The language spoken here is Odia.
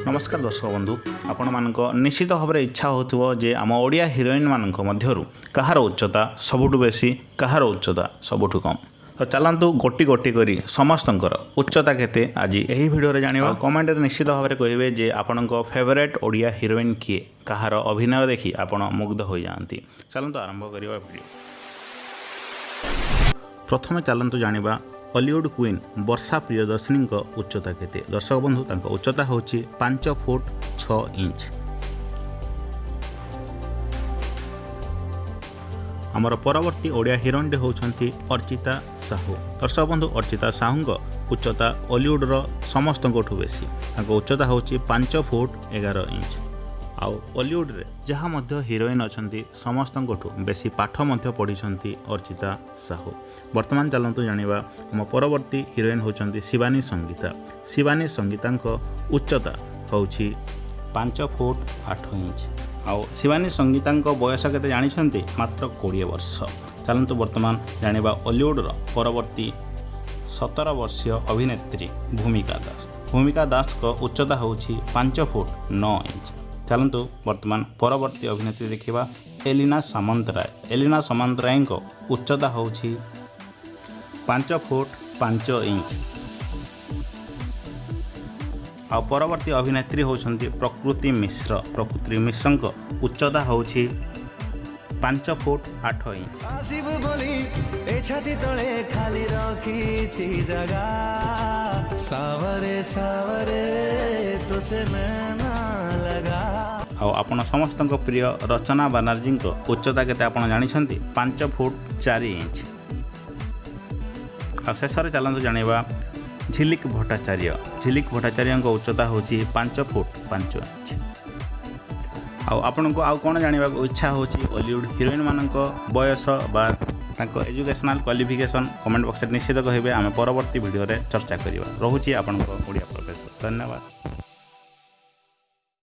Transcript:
ନମସ୍କାର ଦର୍ଶକ ବନ୍ଧୁ, ଆପଣମାନଙ୍କ ନିଶ୍ଚିତ ଭାବରେ ଇଚ୍ଛା ହେଉଥିବ ଯେ ଆମ ଓଡ଼ିଆ ହିରୋଇନ୍ମାନଙ୍କ ମଧ୍ୟରୁ କାହାର ଉଚ୍ଚତା ସବୁଠୁ ବେଶୀ, କାହାର ଉଚ୍ଚତା ସବୁଠୁ କମ୍। ତ ଚାଲନ୍ତୁ, ଗୋଟି ଗୋଟି କରି ସମସ୍ତଙ୍କର ଉଚ୍ଚତା କେତେ ଆଜି ଏହି ଭିଡ଼ିଓରେ ଜାଣିବା। କମେଣ୍ଟରେ ନିଶ୍ଚିତ ଭାବରେ କହିବେ ଯେ ଆପଣଙ୍କ ଫେଭରେଟ୍ ଓଡ଼ିଆ ହିରୋଇନ୍ କିଏ, କାହାର ଅଭିନୟ ଦେଖି ଆପଣ ମୁଗ୍ଧ ହୋଇଯାଆନ୍ତି। ଚାଲନ୍ତୁ ଆରମ୍ଭ କରିବା ଭିଡ଼ିଓ। ପ୍ରଥମେ ଚାଲନ୍ତୁ ଜାଣିବା ଅଲିଉଡ଼ କୁଇନ୍ ବର୍ଷା ପ୍ରିୟଦର୍ଶିନୀଙ୍କ ଉଚ୍ଚତା କେତେ। ଦର୍ଶକ ବନ୍ଧୁ, ତାଙ୍କ ଉଚ୍ଚତା ହେଉଛି 5 ଫୁଟ 6 ଇଞ୍ଚ। ଆମର ପରବର୍ତ୍ତୀ ଓଡ଼ିଆ ହିରୋଇନ୍ଟି ହେଉଛନ୍ତି ଅର୍ଚ୍ଚିତା ସାହୁ। ଦର୍ଶକ ବନ୍ଧୁ, ଅର୍ଚ୍ଚିତା ସାହୁଙ୍କ ଉଚ୍ଚତା ଅଲିଉଡ଼ର ସମସ୍ତଙ୍କଠୁ ବେଶୀ। ତାଙ୍କ ଉଚ୍ଚତା ହେଉଛି 5 ଫୁଟ 11 ଇଞ୍ଚ। ଆଉ ଅଲିଉଡ଼ରେ ଯାହା ମଧ୍ୟ ହିରୋଇନ୍ ଅଛନ୍ତି, ସମସ୍ତଙ୍କଠୁ ବେଶୀ ପାଠ ମଧ୍ୟ ପଢ଼ିଛନ୍ତି ଅର୍ଚ୍ଚିତା ସାହୁ। ବର୍ତ୍ତମାନ ଚାଲନ୍ତୁ ଜାଣିବା, ଆମ ପରବର୍ତ୍ତୀ ହିରୋଇନ୍ ହେଉଛନ୍ତି ଶିବାନୀ ସଙ୍ଗୀତା। ଶିବାନୀ ସଙ୍ଗୀତାଙ୍କ ଉଚ୍ଚତା ହେଉଛି 5 ଫୁଟ 8 ଇଞ୍ଚ। ଆଉ ଶିବାନୀ ସଙ୍ଗୀତାଙ୍କ ବୟସ କେତେ ଜାଣିଛନ୍ତି? ମାତ୍ର 20 ବର୍ଷ। ଚାଲନ୍ତୁ ବର୍ତ୍ତମାନ ଜାଣିବା ଅଲିଉଡ଼ର ପରବର୍ତ୍ତୀ 17 ବର୍ଷୀୟ ଅଭିନେତ୍ରୀ ଭୂମିକା ଦାସ। ଭୂମିକା ଦାସଙ୍କ ଉଚ୍ଚତା ହେଉଛି 5 ଫୁଟ 9 ଇଞ୍ଚ। ଚାଲନ୍ତୁ ବର୍ତ୍ତମାନ ପରବର୍ତ୍ତୀ ଅଭିନେତ୍ରୀ ଦେଖିବା, ଏଲିନା ସାମନ୍ତରାୟ। ଏଲିନା ସାମନ୍ତରାୟଙ୍କ ଉଚ୍ଚତା ହେଉଛି 5 ଫୁଟ 5 ଇଞ୍ଚ। ଆଉ ପରବର୍ତ୍ତୀ ଅଭିନେତ୍ରୀ ହେଉଛନ୍ତି ପ୍ରକୃତି ମିଶ୍ର। ପ୍ରକୃତି ମିଶ୍ରଙ୍କ ଉଚ୍ଚତା ହେଉଛି 5 ଫୁଟ 8 ଇଞ୍ଚ। ଆସିବୁ ବୋଲି ଏ ଛାତି ତଳେ ଖାଲି ରଖିଛି ଜାଗା। ସାୱରେ ସାୱରେ ତୋସେ ନୈନା ଲଗା। ଆଉ ଆପଣ ସମସ୍ତଙ୍କ ପ୍ରିୟ ରଚନା ବାନାର୍ଜୀଙ୍କ ଉଚ୍ଚତା କେତେ ଆପଣ ଜାଣିଛନ୍ତି? 5 ଫୁଟ 4 ଇଞ୍ଚ। ଆଉ ଶେଷରେ ଚାଲନ୍ତୁ ଜାଣିବା ଝିଲିକ ଭଟ୍ଟାଚାର୍ଯ୍ୟ। ଝିଲିକ ଭଟ୍ଟାଚାର୍ଯ୍ୟଙ୍କ ଉଚ୍ଚତା ହେଉଛି 5 ଫୁଟ 5 ଇଞ୍ଚ। ଆଉ ଆପଣଙ୍କୁ ଆଉ କ'ଣ ଜାଣିବାକୁ ଇଚ୍ଛା ହେଉଛି, ଅଲିଉଡ଼ ହିରୋଇନ୍ମାନଙ୍କ ବୟସ ବା ତାଙ୍କ ଏଜୁକେସନାଲ୍ କ୍ୱାଲିଫିକେସନ୍, କମେଣ୍ଟ ବକ୍ସରେ ନିଶ୍ଚିତ କହିବେ। ଆମେ ପରବର୍ତ୍ତୀ ଭିଡ଼ିଓରେ ଚର୍ଚ୍ଚା କରିବା। ରହୁଛି ଆପଣଙ୍କ ଓଡ଼ିଆ ପ୍ରଫେସର। ଧନ୍ୟବାଦ।